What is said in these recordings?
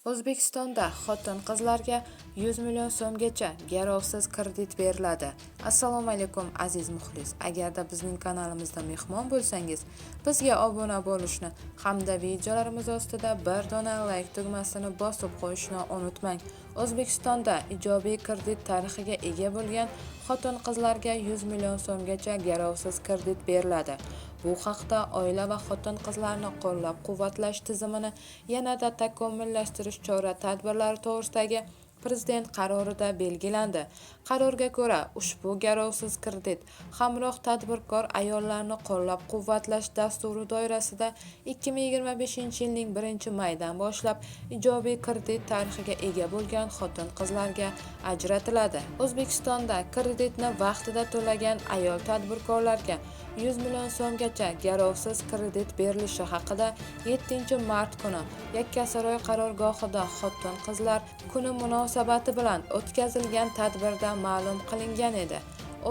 O'zbekistonda xotin-qizlarga 100 million so'mgacha garovsiz kredit beriladi. Assalomu alaykum, aziz muxlis. Agarda bizning kanalimizda mehmon bo'lsangiz, bizga obuna bo'lishni hamda videolarimiz ostida bir dona layk tugmasini bosib qo'yishni unutmang. O'zbekistonda ijobiy kredit tarixiga ega bo'lgan xotin-qizlarga 100 million so'mgacha garovsiz kredit beriladi. Bu haqda Oila va xotin-qizlarni qo'llab-quvvatlash tizimini yanada takomillashtirish chora-tadbirlari to'g'risidagi Prezident qarorida belgilandi. Qarorga ko'ra, ushbu garovsiz kredit hamroh tadbirkor ayollarni qo'llab-quvvatlash dasturi doirasida 2025-yilning 1-maydan boshlab ijobiy kredit tarixiga ega bo'lgan xotin-qizlarga ajratiladi. O'zbekistonda kreditni vaqtida to'lagan ayol tadbirkorlarga 100 million so'mgacha garovsiz kredit berilishi haqida 7-mart kuni Yakkasaroy qarorgohida Xotin-qizlar kuni munosabati bilan o'tkazilgan tadbirda ma'lum qilingan edi.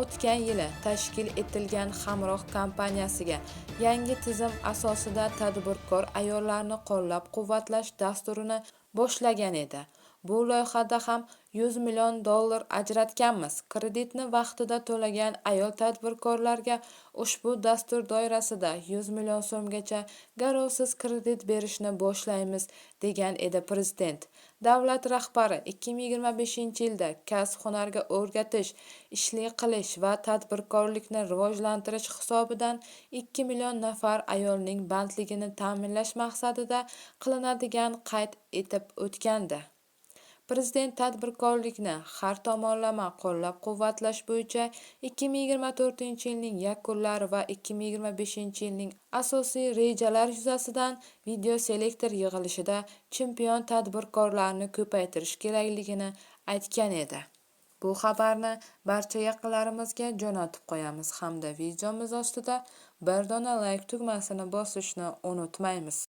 O'tgan yili tashkil etilgan Hamroh kompaniyasiga yangi tizim asosida tadbirkor ayollarni qo'llab-quvvatlash dasturini boshlagan edi. Bu loyihada ham 100 million dollar ajratganmiz. Kreditni vaqtida to'lagan ayol tadbirkorlarga ushbu dastur doirasida 100 million so'mgacha garovsiz kredit berishni boshlaymiz, degan edi Prezident. Davlat rahbari 2025-yilda kasb-hunarga o'rgatish, ishli qilish va tadbirkorlikni rivojlantirish hisobidan 2 million nafar ayolning bandligini ta'minlash maqsadida qilinadigan qayd etib o'tgandi. Prezident tadbirkorlikni har tomonlama qo'llab-quvvatlash bo'yicha 2024-yilning yakunlari va 2025-yilning asosiy rejalari yuzasidan videoselektor yig'ilishida chempion tadbirkorlarni ko'paytirish kerakligini aytgan edi. Bu xabarni barcha yaqinlarimizga jo'natib qo'yamiz hamda videomiz ostida bir dona layk tugmasini bosishni unutmaymiz.